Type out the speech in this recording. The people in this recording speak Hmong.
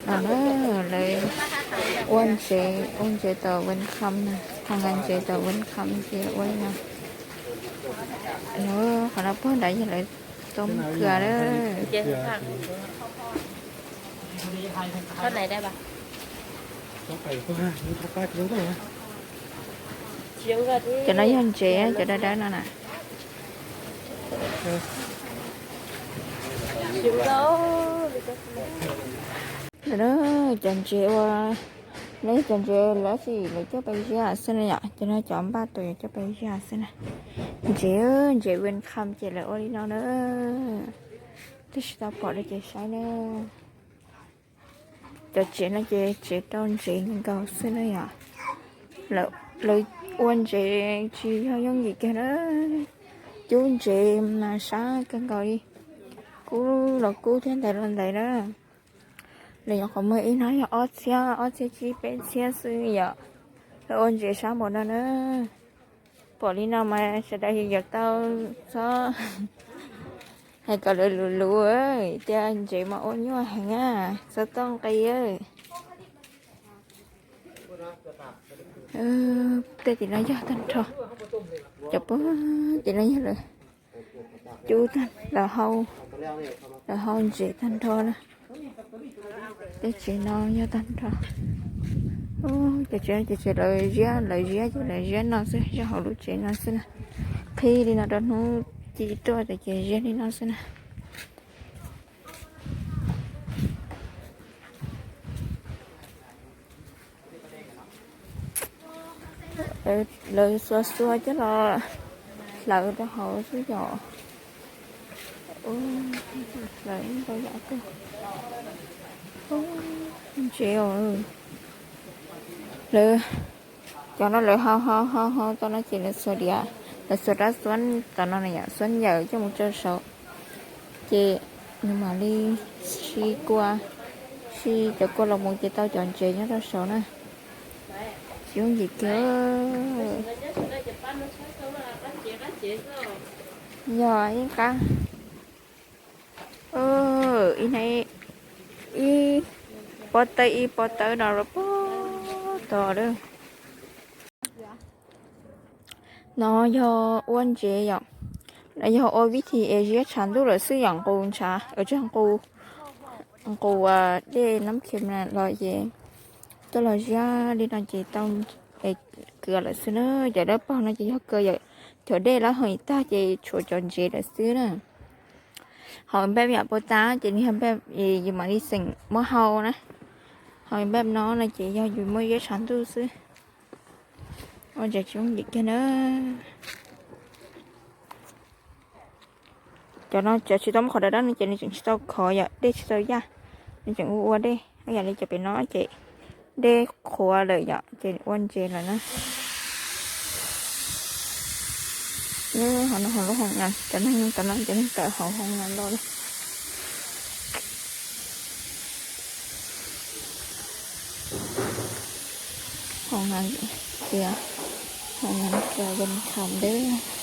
No na, lawv ua ntsev, ua ntsev tom welcome na, ho nqa ntsev tom welcome ces ua li no. Qhov no puag nrad yog lawv toob kws lawm. Cov no yog ntsev, cov dawb dawb no na. Cov ntsev ua, no yog cov ntsev lawv tab sis lawv coj pais ziab xwb na yom, cov no cov npaj tus yuav coj pais ziab xwb na. Ntsev, ntsev welcome ces lawv ua li no na. Twb tsis tau pom dab tsi saib na. Cov tsev no ces tsev rau ntsev nkaus xwb na yom. Lawv ua ntsev tsis yog yooj yim kiag na. Cub ntsev mas sab kawg nkaus li, kub los kub thiab ntaiv los ntaiv na. Lawv nyuam qhuav muag ib hnab yog ob txhiab, ob txhiab tsib peb txhiab xwb yom. Lawv ua ntsev sab npaum no na. Pom li no mas sawv daws yuav tau txhob hais kom lawv luv luv tias ntsev mas ua nyuaj heev, txhob txhob nqi. Tej tim no yog tag nrho, cov puag tim no yog lawv cub, lawv hau ntsev tag nrho na. Tej tsev no yog tag nrho. Cov tsev no ces lawv ziab, lawv ziab ces lawv ziab no xwb, ziab hauv lub tsev no xwb na. Qhib li no rau hnub ci ruaj ces ziab li no xwb na. Lawv xuas xuas coj los hlawv rau hauv xwb yom. Hlawv ntau yam kawg. Ntsev os. Lawv, cov no lawv hau hau hau hau tau no ces lawv xuas diav, lawv xuas rab xuab tom no na yom, xuab yawm coj mus rau saud. Ces nws mam li si kua, si cov kua los mus ces tau cov ntsev nyob rau saud na. Tsis yooj yim kiag. Yog ib qab, ib, ib pob tawb ib pob tawb no los puag tod lawm. No yog ua ntsev yom, no yog ua vib thim es ziab tshav ntuj lawm xwb yom, nqus ntshav, nqus, nqus dej nab khi los ces coj los ziab li no ces tau es kws lawm xwb na. Cov dawb paug no ces yog kws yawm, cov dej lawv hau tag ces tshuav cov ntsev lawm xwb na. Hauv npej yam puas tas ces nws yog npej, yus mam li xeem muab hau na. Hauv npej no no ces yog yus muab ziab tshav ntuj xwb. Ua ntsev tsis yooj yim kiag na. Cov no cov tsis tau muab qhov dawb dawb no ces nws tseem tsis tau khov yom, dej tsis tau yaj, nws tseem ua ua dej. Ib yam li cov pem no ces dej qhuav lawm yom, ces ua ntsev lawm na. Nyob hauv no, hauv lub hoo nas, cov neeg tom no cov neeg tawm hauv hoo nas los lawm. Hoo nas tias, hoo nas tias welcome deb.